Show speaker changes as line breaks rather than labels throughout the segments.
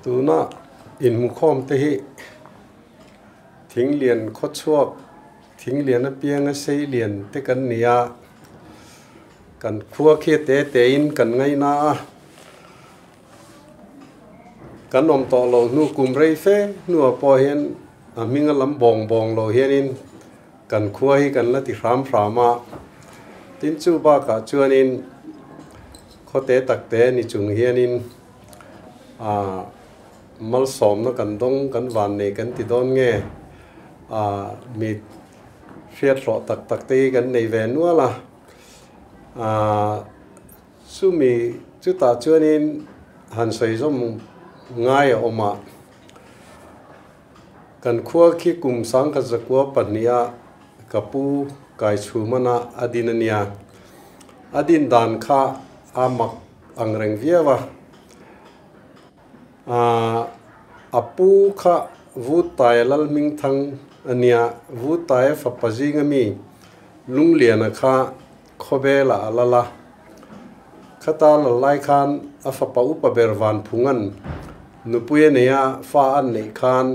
Tuna inhmukhawm te hi thinglian khawchhuak thinglian apianga sei lian te kan ni a, kan khua khi te te in kan ngaina a, kan awm tawh lo hnu kum rei fe hnuah pawh hian a hminga lam bawng bawng lo hianin kan khua hi kan la ti hram hram a, tin chu bakah chuanin khawte takte ni chung hianin ah malsawmna kan dawng kan van nei kan ti dawn nge ah mi hriat hlawh tak tak te hi kan nei ve nual a ah chumi chutah chuanin han sawi zawm ngai a awm a kan khua khi kum sangkhat zakua pahniha ka pu Kaichhumana a din a nia a din dan kha a mak ang reng viau a. Aaa a pu kha Vutaia Lalhmingthang a nia, Vutaia fapa zinga mi Lungliana kha khawvelah a lal a. Khata lal lai khan a fapa upa ber Vanphunga'n nupui a nei a, fa an neih khan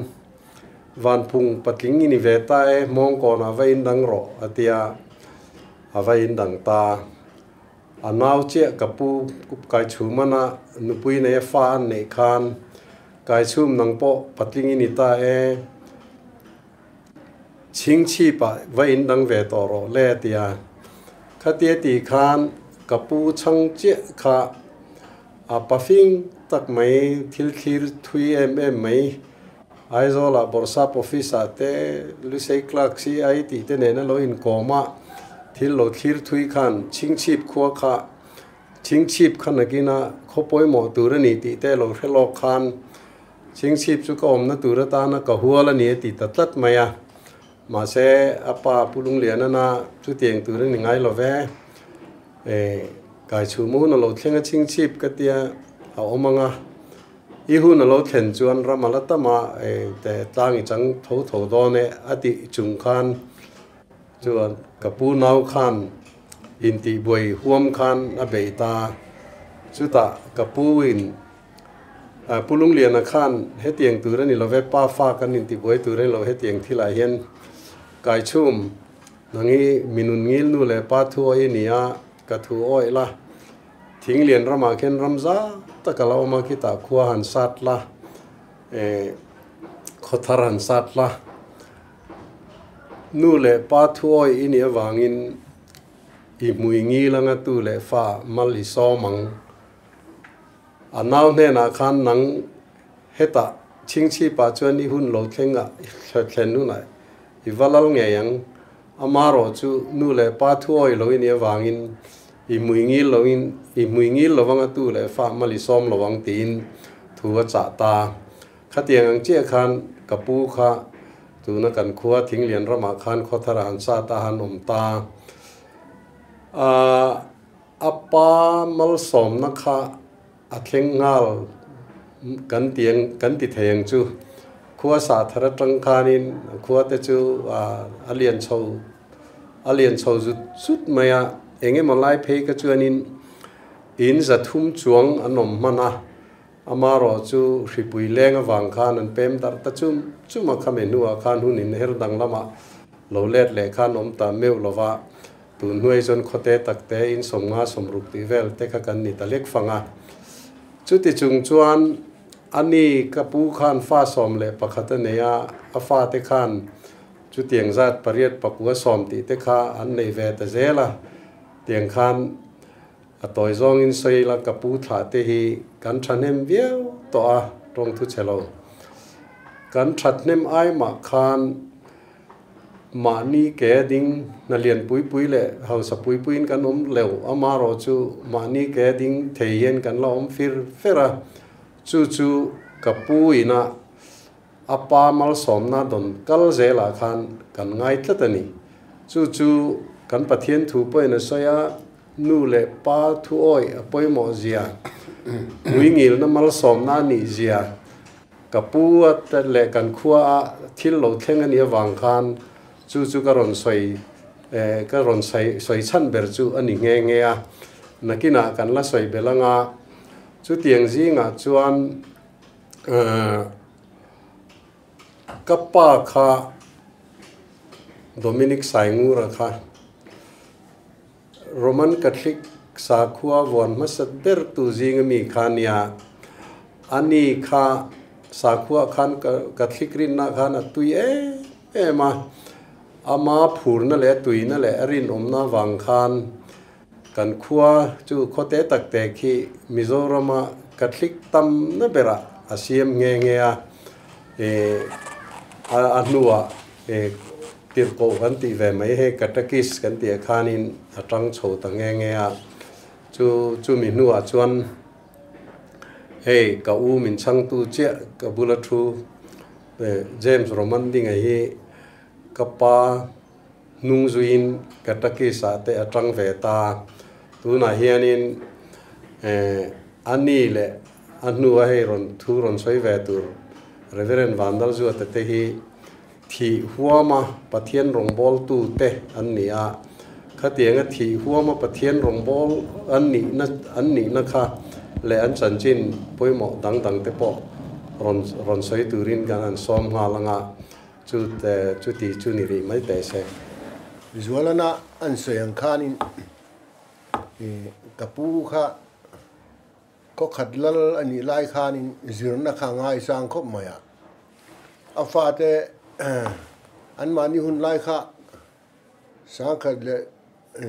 Vanphung patling i ni ve ta e, Hmawngkawnah va indang rawh a tia, a va indang ta. A nau chiah ka pu Kaichhumana nupui nei a fa an neih khan Kaichhum nang pawh patling i ni ta e, chhingchhipah va indang ve tawh rawh le a ti a. Khatia tih khan ka pu chhang chiah kha a pafing tak mai thil thlir thui em em mai Aizawlah Bawrhsap Office-ah te Lusei Clerk CI tih te nena lo inkawm a, thil lo thlir thui khan Chhingchhip khua kha Chhingchhip kha nakina khaw pawimawh tur a ni tih te lo hre lawk khan Chhingchhip chu ka awmna tur atana ka hual a ni a ti ta tlat mai a. Mahse a pa Pu Lunglianana chutiang tur a ni ngai lo ve. Kaichhum hun a lo thleng a Chhingchhip ka tia a awm ang a. I hun a lo thlen chuan ram a la tam a, te tlang i chang tho tho dawn e a tih chung khan chuan ka pu nau khan intihbuai huam khan a beih ta. Chutah ka pu in Pu Lungliana khan hetiang tur a ni lo ve, pa fa kan intihbuai tur a ni lo hetiang thilah hian Kaichhum nang hi minun ngil nu leh pa thu awih a ni a, ka thu awih la. Thinglian ramah khian ram za tak a la awm a, khitah khua han sat la, eh khaw thar han sat la. Nu leh pa thuawi i nih avangin i hmui ngil anga tu leh fa mal i sawm ang. A nau hnenah khan nang hetah chhingchhipah chuan i hun lo thleng ah thlen hunah i va lal ngei ang. Amarawh chu nu leh pa thuawi lo i nih avangin I hmui ngil loin i hmui ngil lovang a tu leh fa mali sawm lo ang tiin thu a chah ta. Khatiang ang chiah khan ka pu kha tuna kan khua Thinglian ramah khan khawthar a han sat a han awm ta. Aaa a pa malsawmna kha a thleng nghal kan ti ang kan ti thei ang chu. Khua sah thar atang khanin khua te chu a lian chho A lian chho zut zut mai a, eng emaw lai phei ka chuanin in za thum chuang an awm hman a, amarawh chu hripui leng avang khan an pem darh ta chum chum a, khami hnuah khan hun in her dang lamah lo let leh khan awm ta meuh lo va, tun hnuai chuan khawte takte in sawmnga sawmruk tih vel te kha kan ni ta lek fang a. Chuti chung chuan ani ka pu khan fa 11 a nei a, a fate khan Chutiang zat pariat pakua sawm tih te kha an nei ve ta zel a, tiang khan a tawi zawngin sawi ila ka pu thlah te hi kan thahnem viau tawh a, tawng thu chhe lo. Kan thathnem ai mah khan mahni ke ding hna lian pui pui leh hausa pui puiin kan awm leuh amarawh chu mahni ke ding thei hian kan la awm fir fer a, chu chu ka pu ina A pa malsawmna dawn kal zelah khan kan ngai tlat a ni. Chu chu kan Pathian thu pawhin a sawi a, nu leh pa thu awih a pawimawh zia, hmuingilna malsawmna a nih zia, ka pu a leh kan khua a thil lo thleng a nih avang khan chu chu ka rawn sawi ka rawn sawi chhan ber chu a ni nghe nghe a. Nakinah kan la sawi belh anga chutiang zingah chuan. Ka pa kha Dominic Saingura kha Roman Catholic sakhua vuan hmasa ber tu zinga mi kha nia. Ani kha sakhua khan Catholic rinna khan a tui em em a, ama phurna leh a tuina leh a rinawmna vang khan kan khua chu khaw te tak te khi Mizorama Catholic tamna berah a siam nghe nghe a, a hnuah Tirhkoh kan tih ve mai hei Catechist kan tih ah khanin a tang chho ta nghe nghe a, chu chumi hnuah chuan hei ka u min chhangtu chiah ka bula thu James Roman dinga hi ka pa hnung zuiin Catechist ah te a tang ve ta, tunah hianin a ni leh a hnua hei rawn thu rawn sawi ve tur Reverend Vandalzuata te hi Thih huama Pathian rawngbawltute an ni a, khatianga thih huama Pathian rawngbâwl an nihna an nihna kha leh an chanchin pawimawh dang dangte pawh rawn rawn sawi turin kan han sawm nghal ang a, chu chuti chu ni rih mai teh se.
Zualana an sawi ang khanin ka pu kha Khaw khat lal a nih lai khanin zirna kha a ngaisang khawp mai a, a fate anmahni hun lai kha sangkhat leh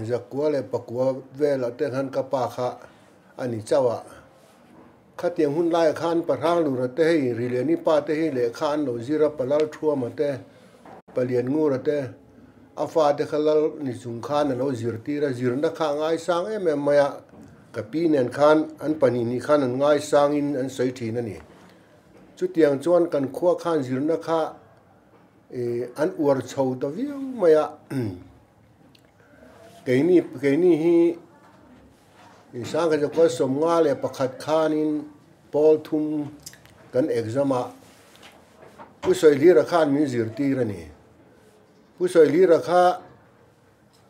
zakua leh pakua velah te khan ka pa kha a ni chauh a. Khatiang hun laiah khan Pahrang Lura te hei Riliani pa te hi lehkha an lo zir a, Palal Thuama te, Palian Ngura te, a fate kha lal ni chung khan a lo zirtir a, zirna kha a ngaisang em em mai a. Ka pi nen khan an pahnih nih khan an ngaisangin an sawi thin a ni. Chutiang chuan kan khua khan zirna kha an uar chho ta viau mai a. Keini keini hi Sangkhat zakua sawmnga leh pakhat khanin pawl thum kan exam a, Pu Sawihlira khan min zirtir a ni. Pu Sawihlira kha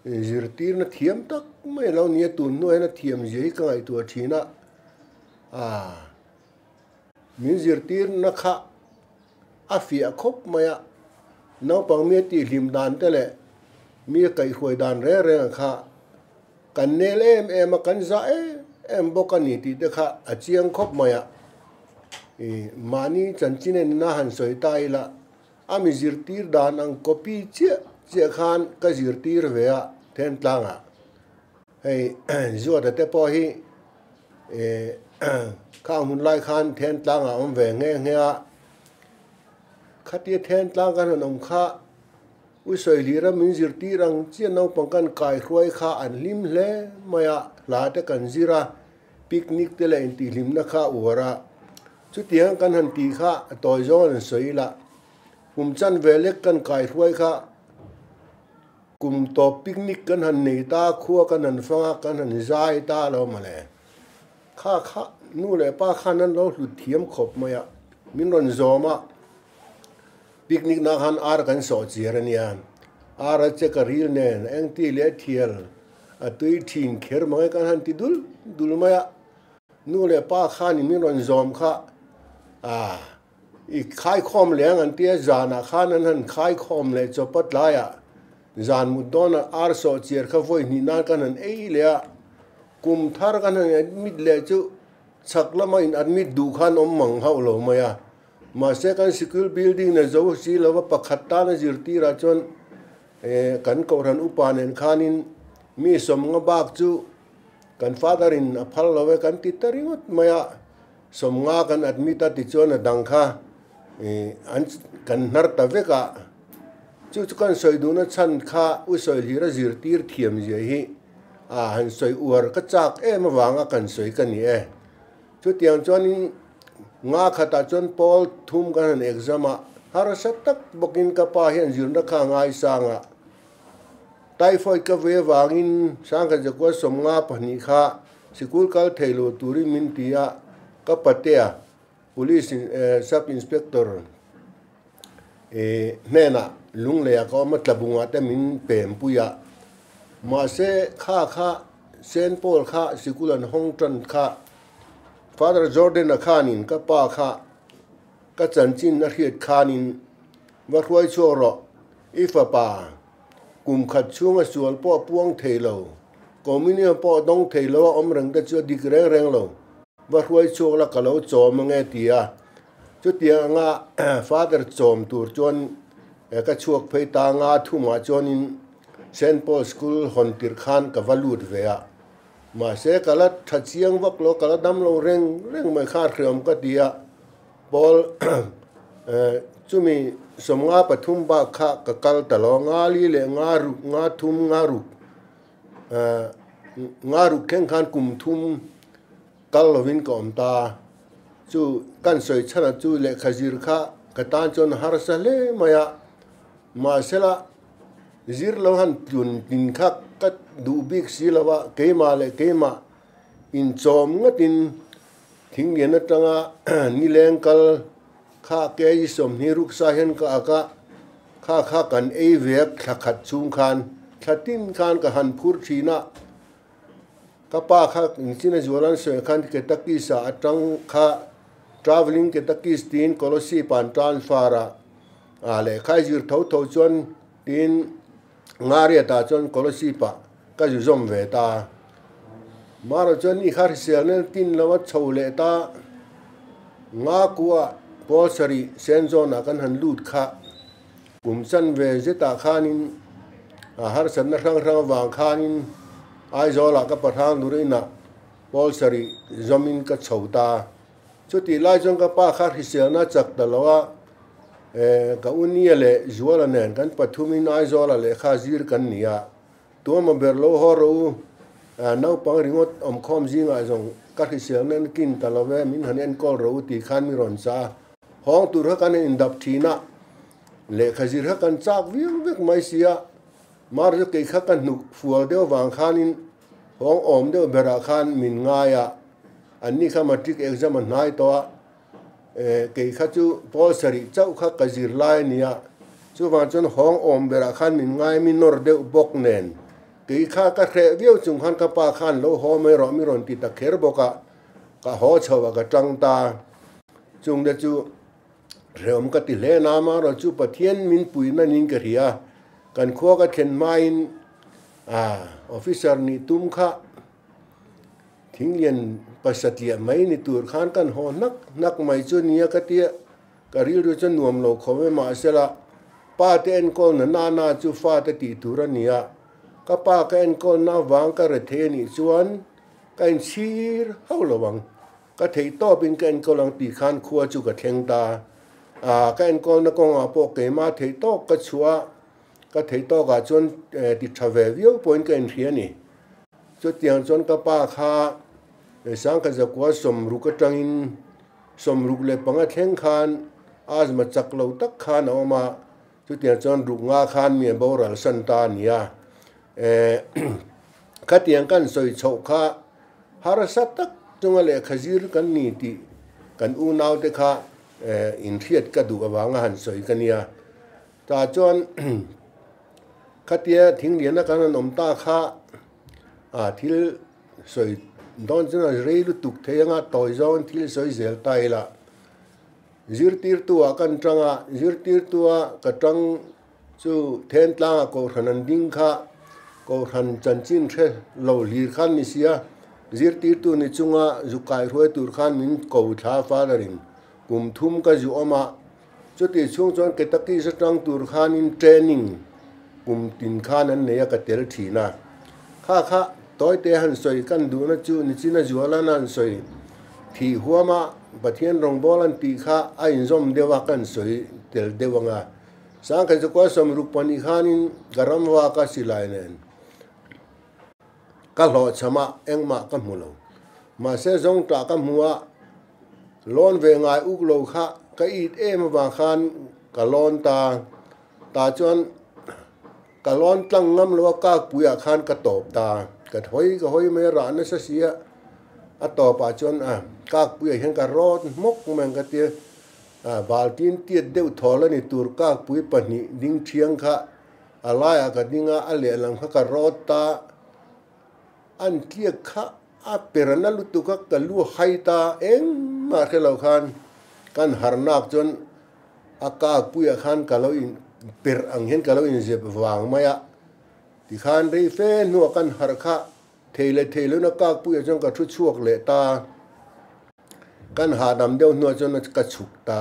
Zirtirna thiam tak mai lo nia tun hnuah hian a thiam zia hi ka ngaihtuah thin a, aaa min zirtirna kha a fiah khawp mai a, naupang mi a tihhlim dan te leh mi a kaihhruai dan reng reng ang kha kan nel em em a, kan zah em em bawk a ni tih te kha a chiang khawp mai a, ih mahni chanchin enna han sawi ta ila. A mi zirtir dan ang copy chiah chiah khan ka zirtir ve a Thentlang ah. Hei Zuata te pawh hi khang hun lai khan Thentlang ah awm ve nghe nghe a. Khatia Thentlang kan han awm kha U Sawihlira min zirtir ang chiah naupang kan kaihruai kha an hlim hle mai a, hla te kan zir a, picnic te leh intihhlimna kha a uar a. Chutiang kan han tih kha a tawi zawng an sawi ila, kum chan ve lek kan kai hruai kha kum tawp picnic kan han nei ta, khua kan han fang a, kan han zai ta lo mawle. Kha kha nu leh pa khan an lo hlut thiam khawp mai a, min rawn zawm a, picnic na khan ar kan sawh chiar a nia, ar a che ka ril nen engti leh thial a tui thin kher mai kan han ti dul dul mai a. Nu leh pa khan in min rawn zawm kha ah i khaikhawm leh ang an tia zanah khan an han khaikhawm leh chawp a tlaiah zan mut dawnah ar sawh chiar kha vawi hnih nan kan han ei leh a kum thar kan han admit leh chu chhak lama in admit duh khan awm mang hauh lo mai a mahse kan sikul building na zo si lova pakhat tana zirtirah chuan eh kan kohhran upa nen khanin mi sawmnga bak chu Kan father in a phal lo e kan ti ta ringawt mai a, sawmnga kan admit a tichuan a dang kha an kan hnar ta vek a, chu chu kan sawi duhna chhan kha u sawi hlir a zirtir thiam zia hi a han sawi uar ka chak em avanga kan sawi ka ni e. Chutiang chuanin nga khatah chuan pawl thum kan han exam a, harsa tak bawkin ka pa hian zirna kha a ngaisang a, Typhoid ka ve avangin Sangkhat Zakua sawmnga pahnih kha sikul kal thei lo turin min ti a, ka patea Police Sub Inspector hnenah Lungleiah ka awm a, Tlabungah te min pem pui a. Mahse kha kha Saint Paul kha sikul an hawng tan kha Father Jordan-a khanin ka pa kha. Ka chanchin a hriat khanin va hruai chhuak rawh, i fapa kum khat chhunga sual pawh puang thei lo, communion pawh dawng thei lo a awm reng te chu a dik reng reng lo, va hruai chhuak la ka lo chawm ange ti a. Chutiang anga Father chawm tur chuan ka chhuak phei ta nga thumah chuanin Saint Paul School hawn tirh khan ka va lut ve a. Mahse ka la tha chiang vak lo, ka la dam lo reng reng mai kha hriam ka ti a, Paul chumi 53 bak kha ka kal ta lo, nga li leh nga ruk, nga thum, nga ruk, nga ruk thleng khan kum thum kal lovin ka awm ta. Chu kan sawi chhan a chu lehkha zir kha ka tan chuan harsa hle mai a, mahsela Zir lo han tlun tin kha ka duh bik si lo a, keimah leh keimah inchawm ngatin thinglian atanga nileng kal kha kg 26 sa hian ka ak a, kha kha kan ei ve a thla khat chhung khan thla tin khan ka han phur thin a, ka pa kha inchina zual an sawi khan Ketakis ah atang kha travelling Ketakis tiin Kolosip ah an transfer a. A lehkha i zir tho tho chuan tin Ngariata chuan Kolosip-ah ka zu zawm ve ta. Mara chuan ni kha hriselna tin lo a chho leh ta. Ngakua pawl sarih Saint John-ah kan han lut kha. Kum chan ve zetah khanin a harsatna hrang hrang avang khanin Aizawlah ka pahrang dur inah pawl sarih zawmin ka chho ta. Chutih lai chuan ka pa kha hriselna chak ta lo a, ka Unia leh Zuala nen kan pathumin Aizawla lehkha zir kan ni a, tuama ber lo haw rawh u, naupang ringawt awmkhawm zingah zawng ka hriselna na kin ta lo ve, min han enkawl rawh u tih khan mi rawn chah a, hawng tur kha kan indap thin a, lehkha zir kha kan chak viau vek mai si a, mar chu kei kha ka hnuk fual deuh vang khanin hawng awm deuh berah khan min ngai a. An ni kha matric exam a hnai tawh a, kei kha chu pawl sarih chauh kha ka zir lai a nia, chuvang chuan hawng awm berah khan min ngai mi nawr deuh bawk nen kei kha ka hreh viau chung khan ka pa khan lo haw mai rawh mi rawn ti ta kher bawk a, ka haw chho a ka tang ta. Chungte chu hrehawm ka ti hle na amaherawhchu chu Pathian min pui nanin ka hria, kan khua ka thlen hmain officer nih tum kha. Thinglian pasatliah mai ni tur khan kan haw hnak hnak mai chu nia ka tia, ka rilru chu nuam lo khawp e mahsela pa te enkawl na nana chu fa te tih tur a nia, ka pa ka enkawl na vang ka re thei a nih chuan ka inchhir hauh lo ang, ka theih tawp in ka enkawl ang tih khan khua chu ka thleng ta a, ka enkawl na kawngah pawh keimah theih tawk ka chhuah a, ka theih tawkah chuan ti tha ve viau pawhin ka inhria a ni. Chutiang chuan ka pa kha Sangkhat zakua 60 atangin 65 thleng khan asthma chak lo tak khan a awm a, chutiang chuan ruk nga khan mi a boral san ta a ni a. Khatiang kan sawi chhoh kha harsa tak chunga lehkha zir kan ni tih kan unaute kha inhriat ka duh avanga han sawi ka nia. Tah chuan khatia thingliana kan han awm ta kha ah thil sawi dawn chuan a rei lutuk thei anga tawi zawngin thil sawi zel ta ila zirtirtu ah kan tang a zirtirtu a ka tang chu Thentlang ah kohhran an ding kha kohhran chanchin hre lo hlir khan ni sia zirtirtu ni chunga zu kaihruai tur khan min ko thla father in kum thum ka zu awm a. Chutih chhung chuan Ketakis atang tur khanin training kum tin khan an nei a ka tel thin a. Kha kha tawite han sawi kan duhna chu Nichina Zualan a han sawi thih huam a, Pathian rawngbâwl an tih kha a inzawm deuh a kan sawi tel deuh ang a. Sangkhat zakua 62 khanin ka ram vak a silai nen ka hlawhchham a, engmah ka hmu lo. Mahse zawngtah ka hmu a. Lawn ve ngai uk lo kha ka it em avang khan ka lawn ta. Tah chuan ka lawn tlang ngam lo a kakpuiah khan ka tawp ta. Ka hawi ka hawi mai a rah nasa si a, a tawpah chuan a kakpuiah hian ka rawt hmawk mai ang ka tia. Baltin tiat deuh thawl a ni tur kakpui pahnih ding thiang kha a laiah ka ding a, a lehlam kha ka rawt ta. An tliak kha a per na lutuk a, ka lu hai ta engmah hre lo khan Kan harh nak chuan a kak puiah khan ka lo in perh ang hian ka lo inzep vang mai a. Tikhan rei fe hnuah kan harh kha thei leh thei loin a kak puiah chuan ka thu chhuak leh ta. Kan hahdam deuh hnuah chuan ka chhuk ta.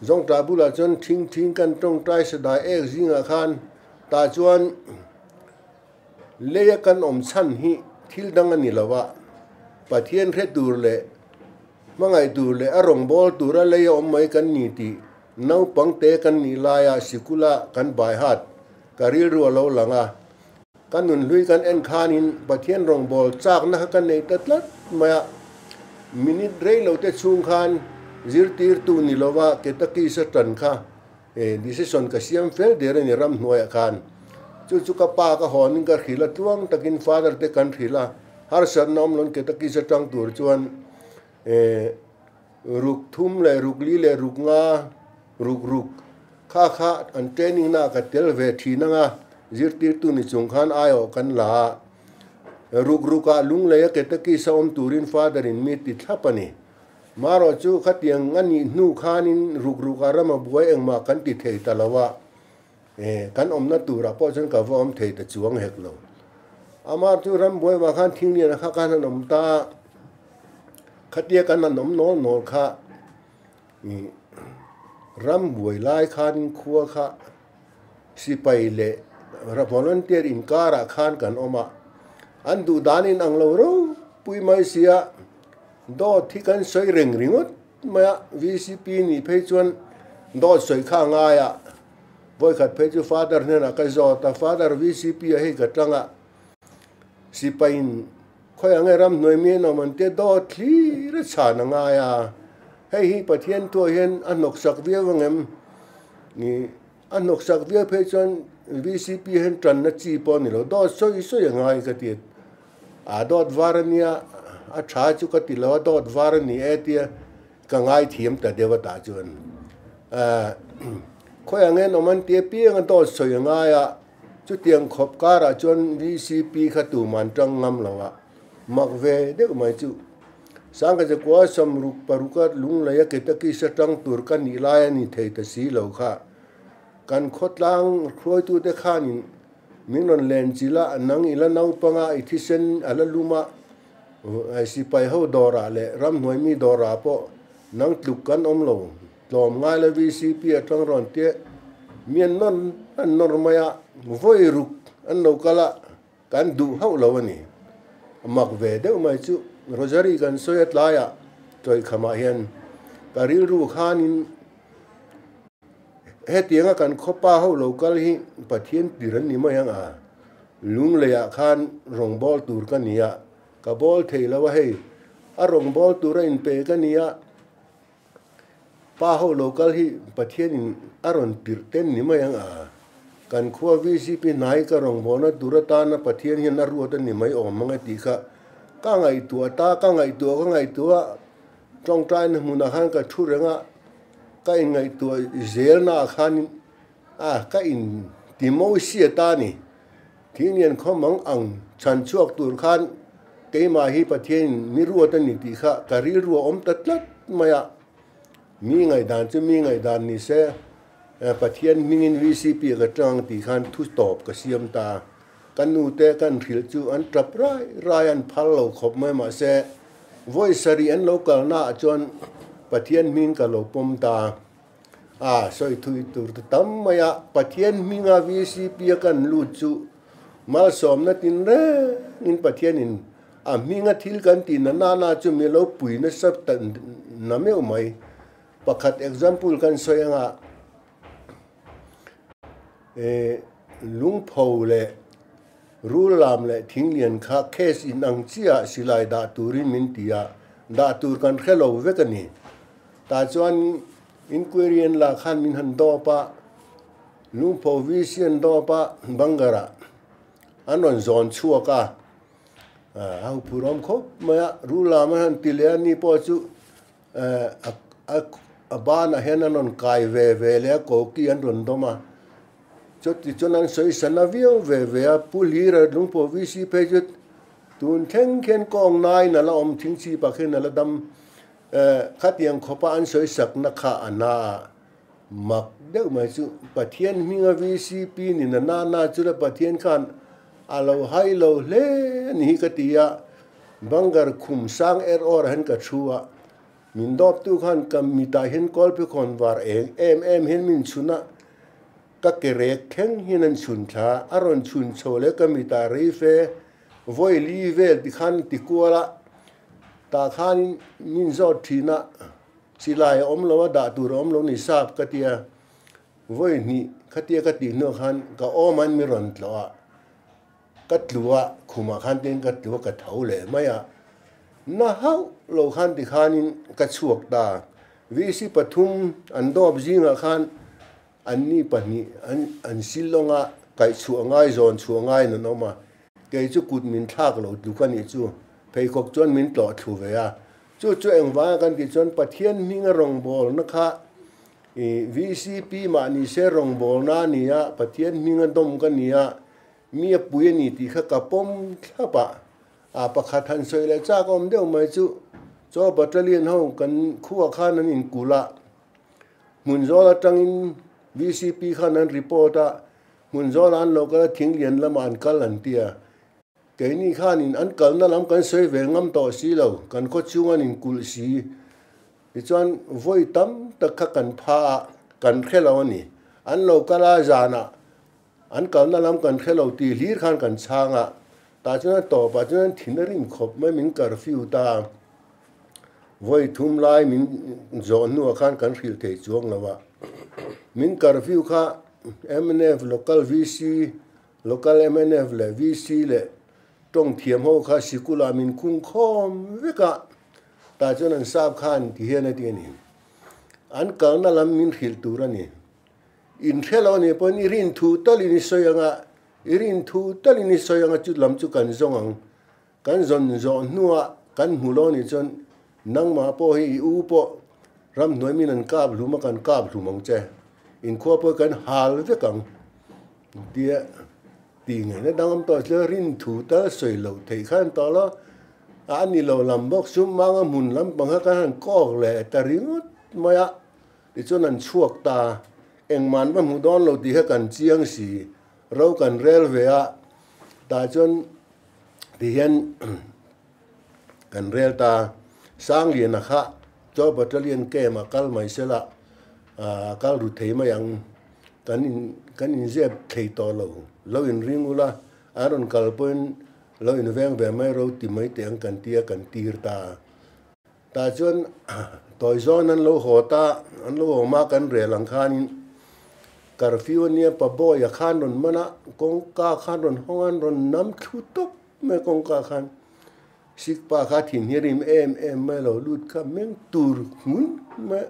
Zawngtah bulah chuan thing thing kan tawngtai sadai ek zingah khan tah chuan leia kan awm chhan hi thil dang a ni lo a, Pathian hre tur leh hmangaih tur leh a rawngbâwl tura leia awm mai kan ni tih naupangte kan nih laia sikula kan baihat ka rilru a lo lang a. Ka nunhlui kan en khanin Pathian rawngbâwl châkna kha ka nei ta tlat mai a. Minute rei lote chhung khan zirtirtu ni lova Ketakis-a ṭan kha decision ka siam fel der a ni ramhnuaiah khan. Chu chu ka pa ka hawnin ka hrilh a, tluang takin father te kan hrilh a, harsatna awm loin Ketakis-a ṭang tur chuan ruk thum leh ruk li leh ruk nga ruk ruk Kha kha an training na ka tel ve thin anga zirtirtu ni chung khan aiawh kan la a. Ruk ruk ah lunglei a catechist a awm turin father in mi ti thlap a ni. Marawh chu khatiang a nih hnu khanin ruk ruk ah ram a buai engmah kan ti thei ta lo a, kan awmna turah pawh chuan ka va awm thei ta chuang hek lo. Amah chu ram buai vang khan thinglian a kha khan an awm ta a, khatia kan han awm nawl nawl kha. Ram buai lai khan khua kha sipai leh volunteer inkarah khan kan awm a, an duh danin ang lo ropui mai sia, dawt hi kan sawi reng ringawt mai a, vcp nih phei chuan dawt sawi kha a ngai a, vawikhat phei chu father hnenah ka zawt a, father vcp ah hei ka tang a, Sipaiin khawi ang e ramhnuai mi an awm an tia dawt thlir a chhan a ngai a, hei hi Pathian thuah hian a hnawksak viau ang em? Ni a hnawksak viau phei chuan vcp hian tanna chi pawh a ni lo, dawt sawi sawi a ngai ka ti a, dawt var a nia a tha chu ka ti lo a, dawt var a ni e tia ka ngaithiam ta deuh a tah chuan khawi ang e an awm an tia piang a dawt sawi a ngai a. Chutiang khawp karah chuan VCP kha tuman tang ngam lo a, mak ve deuh mai chu. Sangkachakua sawmruk paruka lungleia ketakis atang tur ka nih lai a ni thei ta si lo kha. Kan khawtlang hruaitute khanin min rawn len chilh a, nang i la naupanga i thisen a la lum a, sipai ho dawrah leh ramhnuai mi dawrah pawh nang tluk kan awm lo. Tlawm ngai la VCP atang rawn tia mi an nawr an nawr mai a, vawi ruk an lo kal a, kan duh hauh lo a ni. A mak ve deuh mai chu Rosary kan sawi a tlaiah Tawikhamah hian ka rilru khanin hetianga kan khawpa ho lo kal hi Pathian tir an ni mai ang a, Lungleiah khan rawngbâwl tur ka ni a, ka bâwl thei lo a hei, a rawngbâwl tur a inpe ka ni a, Pa ho lo kal hi Pathianin a rawn tirh ten ni mai ang a, kan khua vcp hnai ka rawngbawlna tur atana Pathian hian a ruat a ni mai awm ang e tih kha ka ngaihtuah ta, ka ngaihtuah ka ngaihtuah a, tawngtaina hmunah khan ka thu reng a, ka inngaihtuah zelnaah khanin a ka in ti mawi sia ta a ni. Thingnian khawm ang ang chhan chhuak tur khan keimah hi Pathianin mi ruat a ni tih kha ka rilru a awm ta tlat mai a. Mi ngaihdan chu mi ngaihdan ni se, Pathian hmingin VCP a ka tang ang tih khan thu tawp ka siam ta. Ka nute kan hrilh chu an tap rai rai an phal lo khawp mai mahse vawi sarih an lo kalnaah chuan Pathian hming ka lo pawm ta. A sawi thui tur ta tam mai a, Pathian hminga VCP a kan lut chu malsawmna tin rengin Pathianin a hminga thil kan tih na nana chu mi lo pui nasa ta na meuh mai. Pakhat example kan sawi anga lungpho leh rul lam leh thinglian kha case in ang chiah silai dah turin min ti a, dah tur kan hre lo vek a ni. Tah chuan inquiry an lah khan min han dawp a, Lungpho VC an dawp a, Bangarah an rawn zawn chhuak a, a huphur awm khawp mai a, rul lam an han ti leh a, ni pawh chu a banah hian an rawn kai ve ve leh a, koki an rawn dawm a, chuti chuan an sawi sana viau ve ve a, Pu Hlira Lungpho VC phei chu tun thleng khian kawng naiin a la awm thing chhipah khian a la dam. Khatiang khawpa an sawi sakna kha a na a, mak deuh mai chu Pathian hminga vcp ni na na na chu la Pathian khan a lo hai lo hle a ni hi ka ti a, Bangar khum sang er awr ah hian ka thu a, min dawptu khan ka mitah hian kawlpi khawn var eng em em hian min chhun a, ka ke rek thleng hian an chhun thla, a rawn chhun chho leh ka mitah rei fe vawi li vel tikhan ti kual a, Tah khanin min zawt thin a, silai a awm lo a, dah tur a awm lo ni sap ka ti a, vawi hnih khatia ka tih hnuah khan ka awm an mi rawn tlawh a, ka tlu a, khumah khan tin ka tlu a, ka tho leh mai a, na hauh lo khan tikhanin ka chhuak ta, VC pathum an dawp zingah khan Anni pahnih an Shillong a kaih chhuah ngai zawn chhuah ngaiin an awm a, kei chu kut min thlak lo tluk a nih chu, pheikhawk chuan min tlawh thlu ve a. Chu chu engvanga kan tih chuan Pathian hminga rawngbawlna kha i VCP mah ni se rawngbawlna a ni a, Pathian hminga dawm ka ni a, mi a pui a ni tih kha ka pawm thlap a. A pakhat han sawi leh chak awm deuh mai chu chaw battalion ho kan khuah khan an inkulh a, Hmun zawl atangin VCP khan an report a, hmun zawlah an lo kal a, thing lian lamah an kal an ti a. Keini khanin an kalna lam kan sawi ve ngam tawh si lo, kan khaw chhung an inkulh si. Tichuan vawi tam tak kha kan pha a, kan hre lo a ni. An lo kal a, zanah an kalna lam kan hre lo tih hlir khan kan chhang a, tah chuan a tawpah chuan thin a rim khawp mai min curfew ta a. Vawi thum lai min zawh hnuah khan kan hrilh thei chuang lo a, min curfew kha mnf local VC, local mnf leh VC leh tawng thiam ho kha sikulah min khung khawm vek a, tah chuan an sap khan ti hian a ti a ni. An kalna lam min hrilh tur a ni. In hre lo nih pawhin i rin thu talin i sawi ang a, i rin thu talin i sawi ang a chu lam chu kan zawng ang. Kan zawn zawh hnuah kan hmu lo nih chuan nangmah pawh hi i u pawh ramhnuai min an kap hlum a kan kap hlum ang che, inkhua pawh hi kan hal vek ang tia tih ngaihna dangam tawh silo rin thu tal sawi loh theih khan tawh lo a ni lo lam bawk sum manga hmun lampang kha kan han kawk leh ta ringawt mai a tichuan an chhuak ta engmah an va hmu dawn lo tih kha kan chiang si ro kan rel ve a tah chuan Tihian kan rel ta, Sangliana kha chaw battalion camp a kal mai sela, a kal ru thei mai ang, kan in kan inzep thei tawh lo, lo inring ula, an rawn kal pawhin lo inveng ve mai ro ti mai teh ang kan tia kan tir ta. Tah chuan tawi zawn an lo haw ta, an lo awm a, kan rel ang khanin curfew a nia, pa Bawia khan rawn man a, kawngka khan rawn hawng a, an rawn nam thlu tawp mai kawngka khan. Sikpa kha thin hi a rim em em mai lo, lut kha meng tur hmun mai a.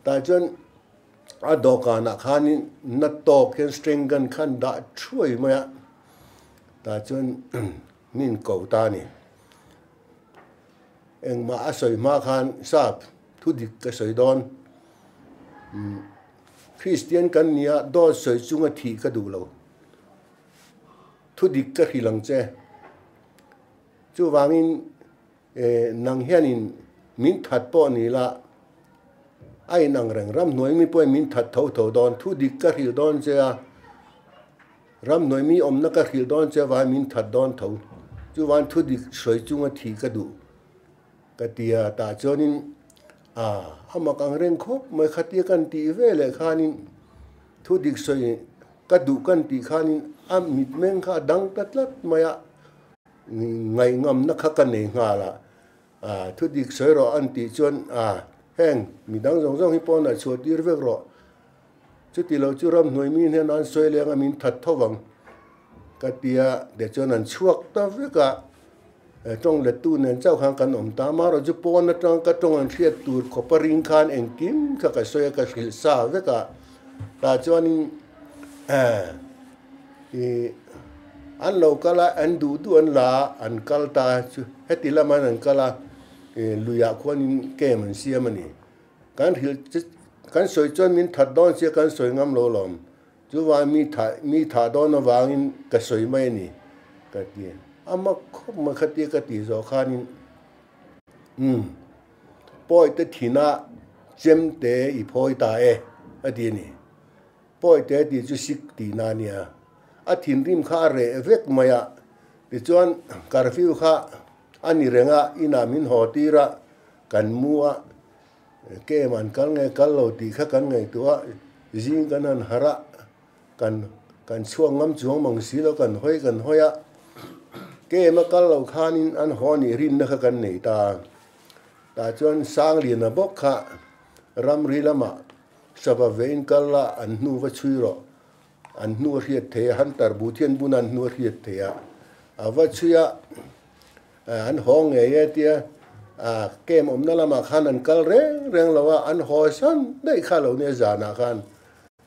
Tah chuan a dawhkanah khanin na tawk hian string gun khan dah thuai mai a, tah chuan min ko ta a ni. Engmah a sawi hma khan sap thu dik ka sawi dawn. Kristian kan nia dawt sawi chunga thih ka duh lo. Thu dik ka hrilh ang che. Chuvangin nang hianin min that pawh ni la, a inang reng ramhnuai mi pawhin min that tho tho dawn. Thu dik ka hrilh dawn che a. Ramhnuai mi awmna ka hrilh dawn che avangin min that dawn tho. Chuvan thu dik sawi chunga thih ka duh ka ti a, tah chuanin a a mak ang reng khawp mai khatia kan tih ve leh khanin thu dik sawi ka duh kan tih khanin a mitmeng kha a dang ta tlat mai a, ngaihngamna kha ka nei nghal a, a thu dik sawi rawh an tih chuan a heng midang zawng zawng hi pawnah chhuah tir vek rawh. Chuti lo chu ramhnuai mi hnen an sawi leng a min that tho vang ka ti a, tichuan an chhuak ta vek a, tawng lettu nen chauh khan kan awm ta. Amaherawhchu chu pawn atang ka tawng an hriat tur khawpa ring khan engkim kha ka sawi a, ka hrilh sa vek a, tah chuanin ih an lo kal a, an duh duh an la a, an kal ta chu heti lamah an kal a, luiah khuanin camp an siam a ni. Kan hrilh che, kan sawi chuan min that dawn sia kan sawi ngam lo lawm. Chuvang mi thah, mi thah dawn avangin ka sawi mai a ni, ka ti. A mak khawp mai khatia ka tih zawh khanin, umm, Pawite thina chemte i phawi ta e a ti a ni. Pawite tih chu sik tihna a nia. A thinrim kha a reh vek mai a, tichuan curfew kha a ni reng a, inah min haw tir a, kan mu a, kem an kal nge kal lo tih kha kan ngaihtuah a, zing kan han harh a, kan kan chhuak ngam chuang mang si lo, kan hawi kan hawi a, kem a kal loh khanin an haw nih rinna kha kan nei ta a, tah chuan Sangliana bawk kha ramri lamah sava vein kal la an hnu va chhui rawh. An hnu a hriat thei a, Hunter buh thian bun an hnu a hriat thei a, a va chhui a, an haw ngei e tia camp awmna lamah khan an kal reng reng lo a, an haw san daih kha lo nia zanah khan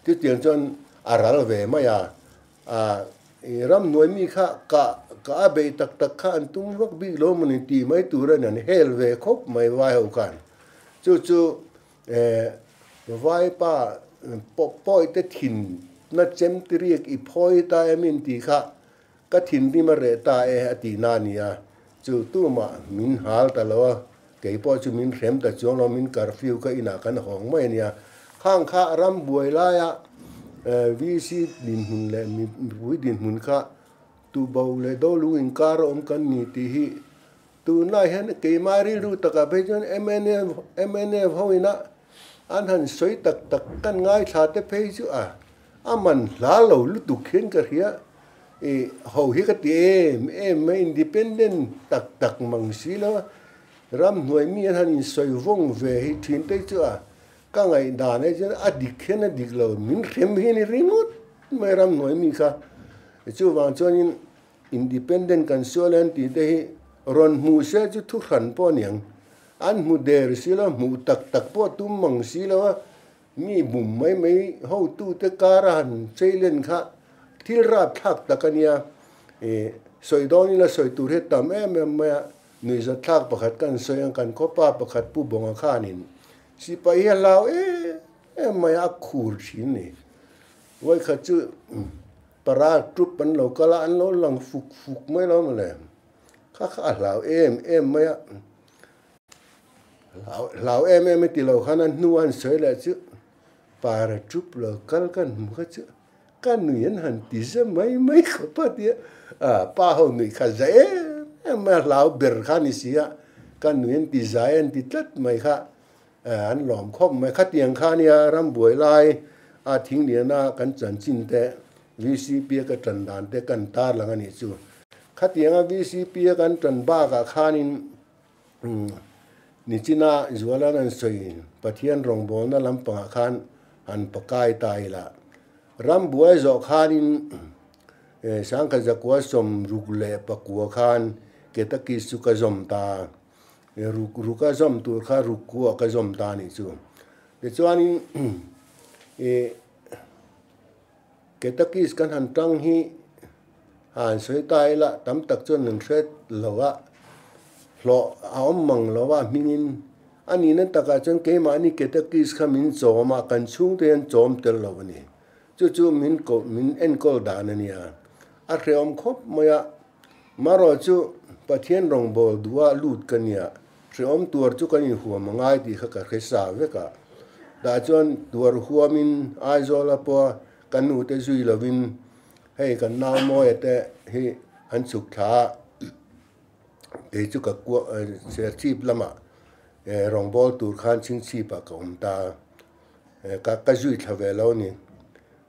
chutiang chuan a ral ve mai a, ramhnuai mi kha kah kah a beih tak tak kha an tum vak bik lo mawni tih mai tur a ni, an hel ve khawp mai vai ho khan chu chu Vaipa pawite thin na chem tiriak i phawi ta em in tih kha ka thinrim a reh ta e a tih na a ni a, chu tumah min hal ta lo a, kei pawh chu min hrem ta chuang lo, min curfew kha inah kan hawng mai a nia. Khang kha ram buai laia VC dinhmun leh mipui dinhmun kha tubo leh dolu inkar a awm kan ni tih hi Tunlai hian keimah rilru takah phei chuan mnf mnf ho ina an han sawi tak tak kan ngaithla te phei chu a a man hla lo lutuk hian ka hria ih ho hi ka ti em em mai independent tak tak mang si lo a ramhnuai mi an han insawi vawng ve hi thin te chu a ka ngaihdan ah chuan a dik hian a dik lo min hrem hi a ni ringawt mai ramhnuai mi kha chuvang chuanin Independent kan sual an tih te hi rawn hmuh se chu thu hran pawh a niang. An hmu der si lo, hmuh tak tak pawh tum mang si lo a, mi bum mai mai hotute kara han cheilen kha thil rapthlak tak a nia. Ih, sawi dawn ila sawi tur hi a tam em em mai a, nuihzatthlak pakhat kan sawi ang, kan khawpa pakhat Pu Bawnga khanin sipai hi a hlau em em mai a, a khur thin ni. Vawikhat chu. Para troop an lo kal a, an lo lang fuk fuk mai lo mawle. Kha kha a hlau em em mai a. Hlau em em a ti lo khan a hnu a han sawi leh chu para troop lo kal kan hmu kha chu ka nui an han ti za mai mai khawp a tia. A pa ho nuih kha za em em mai a, hlau ber kha a ni si a, ka nui an ti zai an ti tlat mai kha. An lawm khawp mai. Khatiang kha nia rambuai lai a thingliana kan chanchin te VCP a ka tan dan te kan tar lang a nih chu. Khatianga VCP a kan tan bakah khanin nichina Zualan an sawi Pathian rawngbawlna lampangah khan han pakai ta ila. Rambuai zawh khanin Sangkhat Zakua 64 khan Ketakis chu ka zawm ta. Ruk ruk a zawm tur kha ruk kuah ka zawm ta anih chu. Tichuanin ih Ketakis kan han tang hi han sawi ta ila tam tak chuan an hre lo a, hlawh a awm mang lo a hmingin a nihna takah chuan keimahni Ketakis kha min chawm a, kan chhungte hian chawm tel lo a ni. Chu chu min koh min enkawl dan a nia. A hrehawm khawp mai a. Marawh chu Pathian rawngbâwl duha lût ka nia, hrehawm tuar chu kan inhuam a ngai tih kha ka hre sa vek a. Tah chuan tuar huamin Aizawla pawha ka nute zui lovin hei kan nau Mawia te hi an chhuk thla a, kei chu ka kuah Serchhip lamah rawngbâwl tur khan chhingchhipah ka awm ta a, ka zui thla ve lo a ni.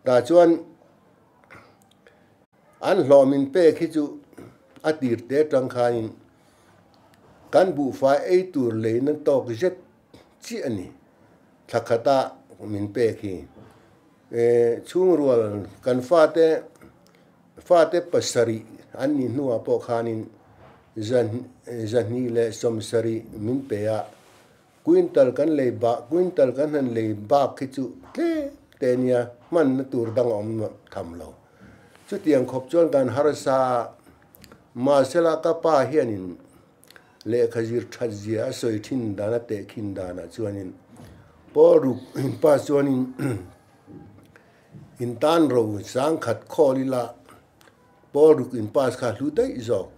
Tah chuan. An hlawh min pek hi chu a tir te atang khanin kan buhfai ei tur leina tawk zet chiah a ni. Thla khata min pek hi chhungrual kan fate fate pasarih an nih hnuah pawh khanin zahnih leh sawmsarih min pe a. Quintal kan lei bak quintal kan han lei bak hi chu tlem te nia hmanna tur dang a awm tham lo. Chutiang khawp chuan kan harsa a, mahsela ka pa hianin lehkha zir that zia a sawi thin dan a tehkhin danah chuanin Paul ruk pa chuanin in tan ro sangkhat khawl ila Paul ruk in pass kha hlu daih zawk.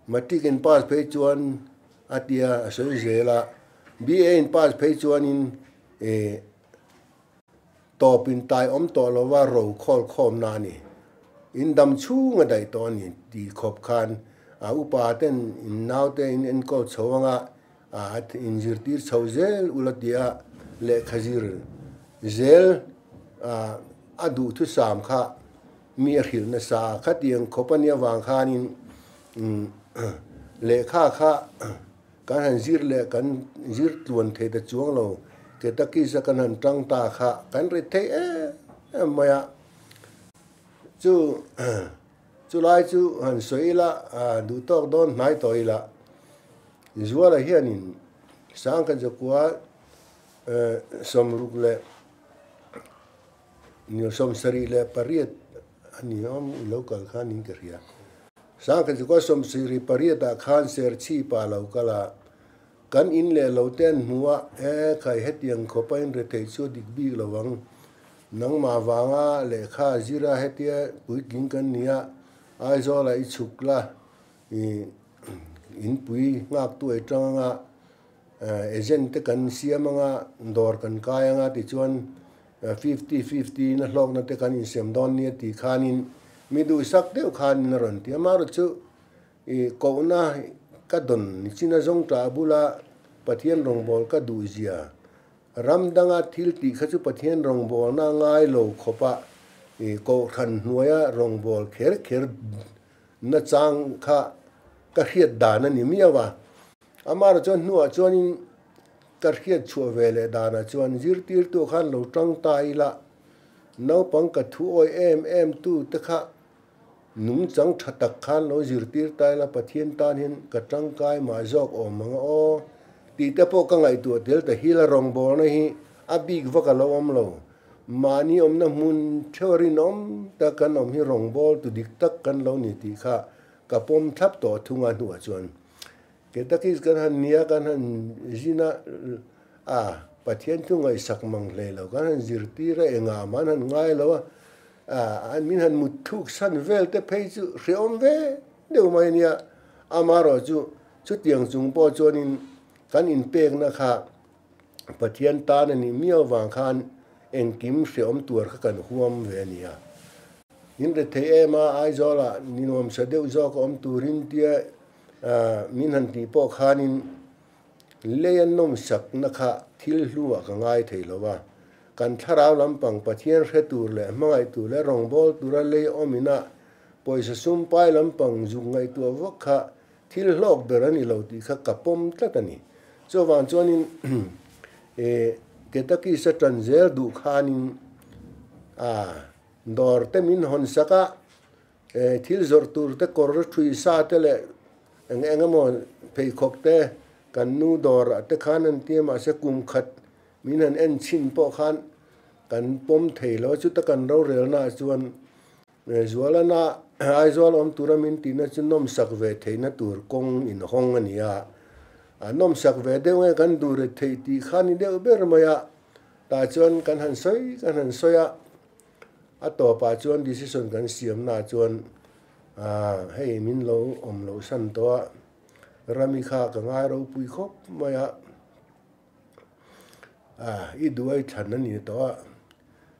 Matric in pass phei chuan a tia a sawi zel a, BA in pass phei chuanin eh tawp in tai awm tawh lova ro khawl khawm na a ni. In dam chhung a daih tawh a ni tih khawp khan a upa ten in naute in enkawl chho anga a inzirtir chho zel ula tia lehkha zir zel a duhthusam kha mi a hrilh nasa a. Khatiang khawp a nih avang khanin lehkha kha kan han zir leh kan zir tluan thei ta chuang lo. Ketakis a kan han tang ta kha kan ri thei em em mai a. Chu chulai chu han sawi ila duh tawk dawn hnai tawh ila. Zuala hianin Sangkhat zakua sawmruk leh 78 a ni awm i lo kal khan in ka hria. Sangkhat zakua 78 ah khan Serchhipa a lo kal a, kan in leh lo te an hmu a, e khai hetiang khawp a in retheih chu a dik bik lo ang, nangmah vanga lehkha zira hetia puitling kan ni a, Aizawlah i chhuk la, I inpui nghaktu ei tang anga agent te kan siam anga dawr kan kai anga tichuan 50-50 in a hlawkna te kan insem dawn nia tih khanin mi duhsak deuh khanin a rawn ti a. Amaherawhchu i kohna ka dawn nichina zawng tah bula Pathian rawngbâwl ka duhzia ram danga thil tih kha chu Pathian rawngbâwlna ngai lo khawpa i kohhran hnuaia rawngbâwl kher kher Nachang kha ka hriat dan a ni miau a, amah chuan hnuah chuanin ka hriat chhuah ve leh danah chuan zirtirtu khan lo tang ta ila, naupang ka thu awi em em tu te kha nungchang tha tak khan lo zirtir ta ila Pathian tan hian ka tangkai mah zawk awm ang aw tih te pawh ka ngaihtuah tel ta hil a rawngbawlna hi a bik vak a lo awm lo. Mahni awmna hmun theuh a rinawm tak kan awm hi rawngbâwl tu dik tak kan lo ni tih kha ka pawm thlap tawh thung a hnuah chuan Ketakis kan han nia kan han zin a, a Pathian chu ngaihsak mang hlei lo kan han zirtir a engah mah an han ngai lo a, a min han mut thuk san vel te phei chu hrehawm ve deuh mai nia amaherawh chu chutiang chung pawh chuanin kan inpekna kha Pathian tan a nih miau vang khan engkim hreawm tuar kha kan huam ve a nia. Min ret thei em a, Aizawlah ni nuamsa deuh zawk a awm turin tia min han tih pawh khanin lei a nawmsakna kha thil hluah ka ngai thei lo a. Kan thlarau lampang Pathian hre tur leh hmangaih tur leh rawngbâwl tura lei awmina pawisa sum pai lampang zuk ngaihtuah vak kha Thil hlawk ber a ni lo tih kha ka pawm tlat a ni. Chuvang chuanin eh Ketakis a tan zel duh khanin a dawr te min hawn sak a, eh thil zawrh tur te kawr thui sa te leh eng eng emaw pheikhawk te kan nu dawrah te khan an ti a mahse kum khat min han en chhin pawh khan kan pawm thei lo a chuta kan rorelnaah chuan Zualana Aizawl awm tura min tihna chu nawmsak ve theihna tur kawng inhawng a ni a. A nawmsak ve deuh nge kan duh ret theih tih kha ni deuh ber mai a. Tah chuan kan han sawi kan han sawi a, a tawpah chuan decision kan siamnaah chuan hei min lo awm loh san tawh a, Rami kha ka ngai ropui khawp mai a. I duai thlan a ni tawh a,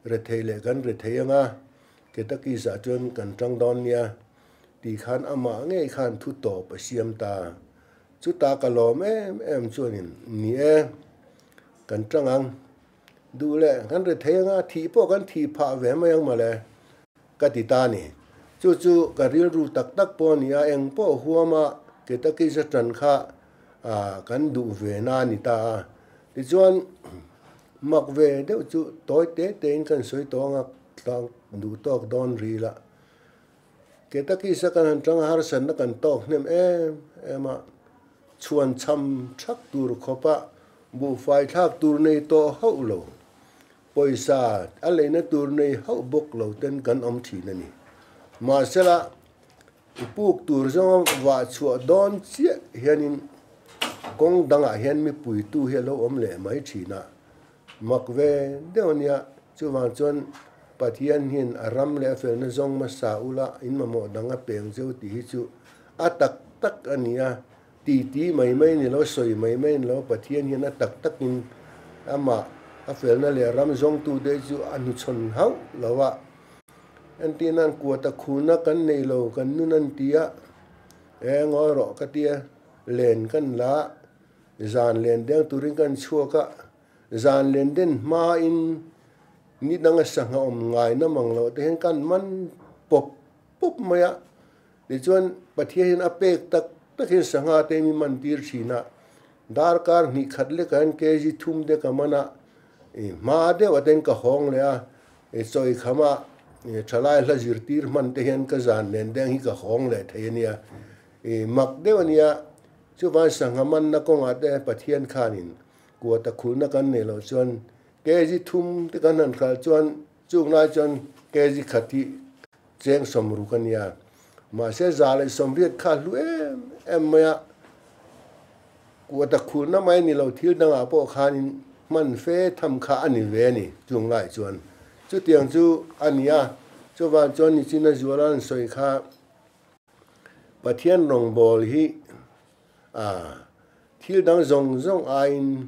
rethei leh kan rethei anga Ketakis ah chuan kan tang dawn nia tih khan amah ngei khan thu tawp a siam ta. Chuta ka lawm em em chuanin ni e, kan tang ang. Duh leh kan rethei anga thih pawh kan thih phah ve mai ang mawle ka ti ta ni. Chu chu ka rilru tak tak pawh a ni a, eng pawh huama Ketakis a tan kha a kan duh ve na a ni ta a. Tichuan, mak ve deuh chu tawi te tein kan sawi tawh ang a, tlang duh tawk dawn ri la. Ke takisa kan han tang a, harsatna kan tawk hnem em em a, chhuan chham thak tur khawpa buhfai thlak tur nei tawh hauh lo, pawisa a leina tur nei hauh bawk lo ten kan awm thin a ni. Mahsela, I puk tur zawnga vah chhuah dawn chiah hianin kawng dangah hian mipuitu hi a lo awm leh mai thin a, mak ve deuh a nia. Chuvang chuan Pathian hian a ram leh a felna zawng hmasa ula in mamawh dang a peng zeuh tih hi chu a tak tak a ni a. Titi mai mai ni lo, sawi mai mai ni lo, Pathian hian a tak takin amah a felna leh ram zawngtute chu a hnuchhawn hauh lo a. Entir nan kuata khuna kan nei lo, kan nun an ti a, e ngawi rawh ka tia, len kan la, zan len deng turin kan chhuak a, zan len den hmain ni danga sangha awm ngai na mang loh te hian kan man pawp pawp mai a. Tichuan, Pathian hian a pek tak takin sangha te mi man tir thin a, darkar hnih khat lekah hian kg thum te ka man a, i hma deuh ah ten ka hawng leh a, i chawi kham a, i thalai hla zirtir hman te hian ka zan nen deng hi ka hawng leh thei a nia, i mak deuh a nia, chuvang sangha manna kawngah te Pathian khanin kuata khulna kan neih loh chuan kg thum te kan han hralh chuan chung lai chuan kg khat hi Cheng sawmruk a nia. Mahse 180 kha hlu em em mai a, kuata khurna mai ni lo thil dangah pawh khanin hman fe tham kha a ni ve a ni chung lai chuan. Chutiang chu a ni a, chuvang chuan nichina zuala an sawi kha Pathian rawngbâwl hi a thil dang zawng zawng aiin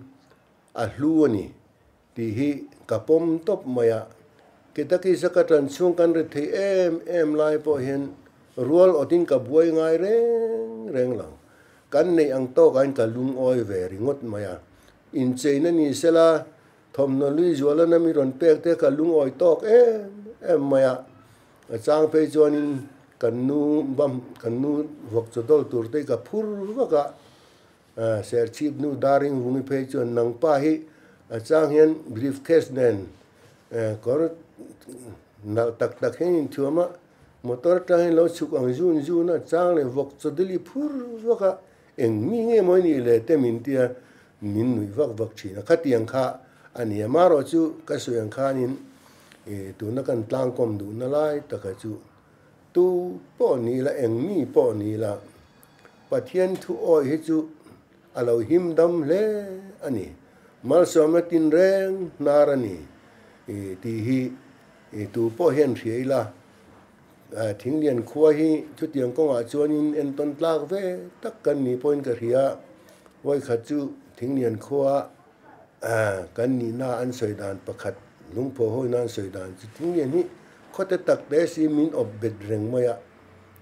a hlu a ni. Tih hi ka pawm tawp mai a, Ketakisa ka tan chhung kan ri thei em em lai pawh hian rual awtin ka buai ngai reng reng lo. Kan neih ang tawkain ka lungawi ve ringawt mai a. Incheina ni sela thawmhnaw lui zuala na mi rawn pek te ka lungawi tawk em em mai a. A chang phei chuanin kan nu bam kan nu vawk chaw dawl tur te hi ka phur vak a. Serchhip nu Daring Vungi phei chuan nangpa hi a chang hian briefcase nen kawr nalh tak tak hian inthuam a, motor atang hian lo chhuk ang zun zun a, chang leh vawk chawdili phur vak a, eng mi nge maw i nih le te min tia min nuih vak vak thin a, khatiang kha a ni a, marawh chu ka sawi ang khanin tuna kan tlangkawm duhna lai taka chu tu pawh ni la eng mi pawh ni la Pathian thu awi hi chu a lo him dam hle a ni. Malsawmna tinreng hnar a ni tih hi tu pawh hian hria ila, Thinglian khua hi chutiang kawngah chuanin entawn tlak ve tak kan nih pawhin ka hria. Vawikhat chu Thinglian khua kan nihna an sawi dan pakhat, lungphaw hawina an sawi dan chu Thinglian hi khawte tak te si min awp bet reng mai a,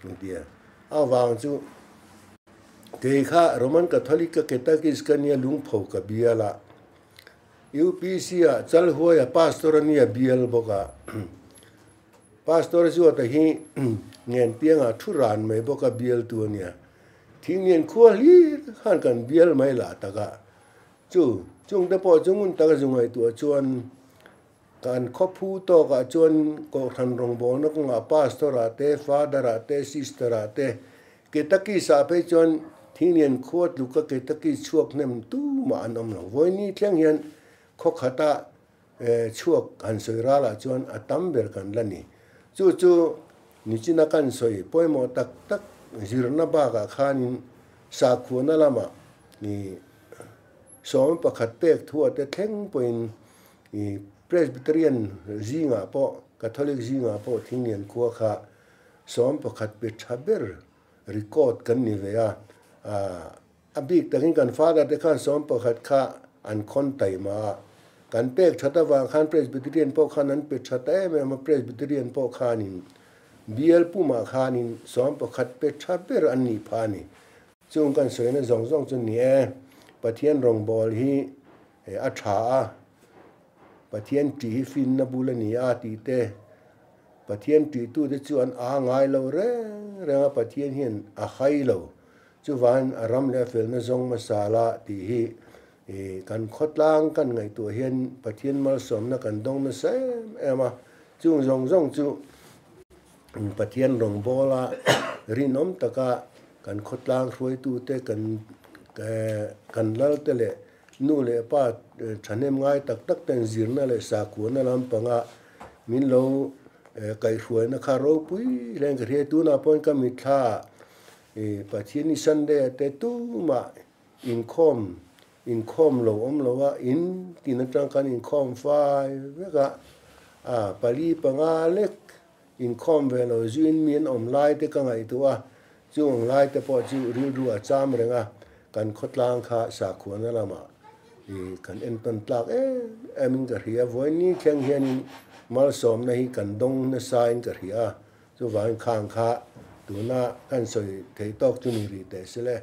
an ti a. A vang chu kei kha Roman Catholic ka Catechist ka nia lungpho ka bial a, UPC ah Chalhuai a pastor a nia bial bawk a, Pastor Zuata hi Ngenpiang ah thu ran mai bawk a bial tu a nia, Thingnian khua hlir khan kan bial mai lah tak a, chu chungte pawh chu ngun taka zu ngaihtuah chuan Kan khawphu tawkah chuan Kohhran rawngbawlna kawngah Pastor-ah te, Father-ah te, Sister-ah te, Ketakis-ah phei chuan Thinglian khua tluka Ketakis chhuak hnem tumah an awm lo. Vawiini thleng hian khaw khata chhuak han sawi ralah chuan a tam ber kan la ni. Chu chu nichina kan sawi pawimawh tak tak zirna bakah khanin sakhuana lamah 11 pek thu ate thleng pawhin I Presbyterian zingah pawh, Catholic zingah pawh Thinglian khua kha 11 pe tha ber record kan ni ve a. A bik takin kan father te khan 11 kha an khawn taima a. Kan pek that avang khan Presbyterian pawh khan an pe tha ta em em a, Presbyterian pawh khanin bial pumah khanin 11 pe tha ber an nih phah a ni. Chung kan sawina zawng zawng chu ni e, Pathian rawngbâwl hi a ṭha a, Pathian ṭih hi finna bul a ni a tih te, Pathian ṭihtute chu an aa ngai lo reng reng a, Pathian hian a hai lo, chuvangin a ram leh a felna zawng hmasa la tih hi kan khawtlang kan ngaihtuah hian Pathian malsawmna kan dawng nasa em em a, chung zawng zawng chu Pathian rawngbawla rinawm taka kan khawtlang hruaitute kan kan lalte leh Nu leh pa thahnem ngai tak tak ten zirna leh sakhuana lampanga min lo kaihhruaina kha ropui hle in ka hria. Tunah pawhin ka mitthla ah Pathian i Sunday ah te tumah inkhawm inkhawm lo awm lo a, in tin atang khan inkhawm fai vek a, a pali panga lek inkhawm ve lo zuin mi an awm lai te ka ngaihtuah a, chung ang lai te pawh chu rilru a cham reng a. kan khawtlang kha sakhuana lamah ih kan entawn tlak em em in ka hria. Vawiin thleng hianin malsawmna hi kan dawng nasa in ka hria. Chuvangin khang kha tuna kan sawi theih tawk chu ni rih teh se le.